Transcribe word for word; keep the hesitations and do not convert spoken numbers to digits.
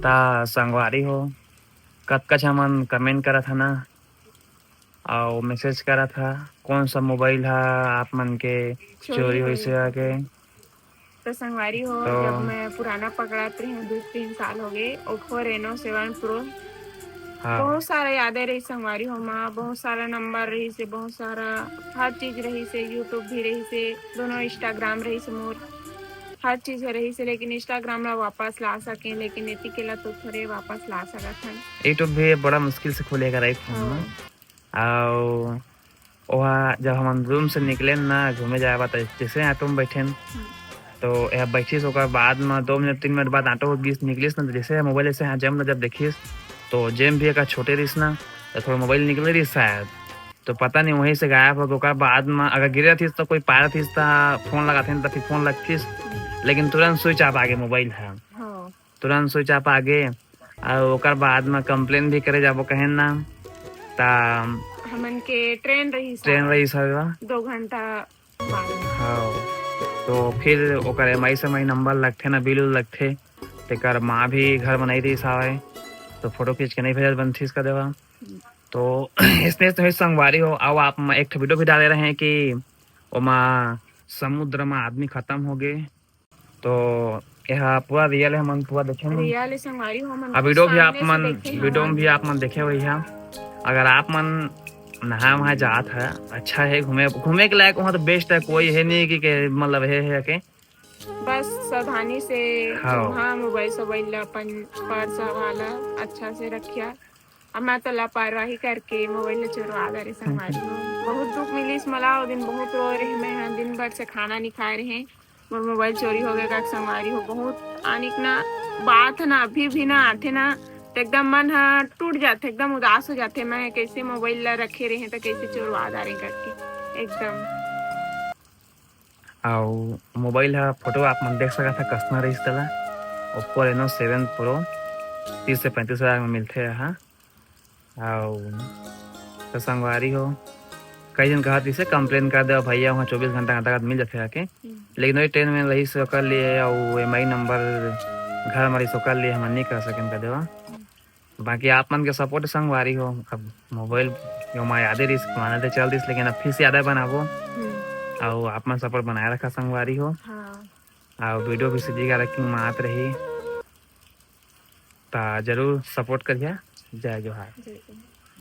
ता संगवारी हो, कतका झन मन कमेंट करत ह ना, अउ मैसेज करत ह, कौन सा मोबाइल ह आप मन के चोरी चोरी होइस होइस हे। के। तो संगवारी हो, तो जब मैं पुराना पकड़ात रही हूँ, दो तीन साल हो गए, ओप्पो रेनो सेवन प्रो। हाँ। बहुत सारा यादें रही संगवारी हो, माँ बहुत सारा नंबर रही से, बहुत सारा हर चीज रही से, यूट्यूब भी रही से, दोनों इंस्टाग्राम रही से मोर, हर चीज रही से, लेकिन इंस्टाग्राम ला वापस ला सके, लेकिन एती के ला तो थोड़े वापस ला सकत हन। यूट्यूब भी बड़ा मुश्किल से खुलेगा राइट फोन में। हाँ। अउ ओहा जब हमन रूम से निकलेन ना घूमे जाए बा, त जैसे ऑटो में बैठेन, हम्म। तो एहा बैठिस, ओकर बाद म दो मिनट, तीन मिनट बाद ऑटो हो गिस, निकलिस ना, तो जैसे मोबाइल ऐसे हाथ जेब में जब देखिस, तो जेब भी एकर छोटे रहिस ना, तो थोड़ा मोबाइल निकले रहिस शायद, तो पता नहीं वहीं से गायब हो गए। ओकर बाद म अगर गिरे रहिस तो कोई पाए रहिस त फोन लगाथे, त फिर फोन लगतिस, लेकिन तुरंत स्विच ऑफ आ गे मोबाइल ह। हाँ। तुरंत स्विच ऑफ आ गे। अउ ओकर बाद म कंप्लेन भी करे जाबो कहेन ना, त हमन के ट्रेन रहिस ट्रेन हवय। रहिस हवय। दो घंटा बाद। हाँ, तो फिर ओकर एम आई से एम आई नंबर लगथे ना, बिल उल लगथे, तेकर माँ भी घर म नइ रहिस हवय, तो फोटो खींच के नइ भेजत बनथिस का देवा। तो इसने तो संगवारी हो, अउ आप म एक ठो वीडियो भी डाले रहे कि ओमा समुद्र म आदमी खत्म हो गे, तो एहा पूरा रियल हे, हमन पूरा देखे हन। रियल हे संगवारी हो, हमन अब खुद वीडियो भी आप सामने से मन, देखे हन। वीडियो में भी आप मन देखे होइहा। अगर आप मन नहाए वहाए जात है, अच्छा है, घूमे, घूमे के लायक वहाँ तो बेस्ट है, कोई है नहीं कि, कि मतलब है, है के। बस सावधानी से हाँ। वहाँ मोबाइल सोबाइल ला अपन पर्स वाला अच्छा से रखिया। अब मैं तो लापरवाही करके मोबाइल ला चोरवा डारे संगवारी हो। बहुत दुख मिलिस मला, वो दिन बहुत रोए रहे मैं, हाँ, दिन भर से खाना नहीं खाए रहे। मोर मोबाइल चोरी हो गए का संगवारी हो, बहुत आनिक ना बात है ना, अभी भी ना आथे ना, तो एकदम मन ह टूट जाथे, एकदम उदास हो जाथे। मैं कैसे मोबाइल ला रखे रहे तो कैसे चोरवा डारे करके एकदम। अउ मोबाइल ह फोटो आप मन देख सकत ह कतना रहिस तेला, ओप्पो रेनो सेवन प्रो तीस से पैंतीस हजार में मिलथे। हाँ, अउ तो संगवारी हो, कई झन कहत रहिसे कंप्लेन कर देवा भैया, वहाँ चौबीस घंटा घंटा मिल जाथे आके। हम्म। लेकिन वही ट्रेन में रहिस ओकर लिए, अउ एम आई नंबर घर में रहिस ओकर लिए हमन नहीं कर सकेन कर देवा। बाकी आप मन के सपोर्ट संगवारी हो, अब मोबाइल जो माँ यादे रहिस, माने ते चल दिस, लेकिन अब फिर से यादा बनाबो। हम्म। अउ आप मन सपोर्ट बनाए रखा संगवारी हो। हाँ। अउ वीडियो भी सीधी गा रखी मात रही, ता जरूर सपोर्ट करिया। जय जोहार। जय जोहार।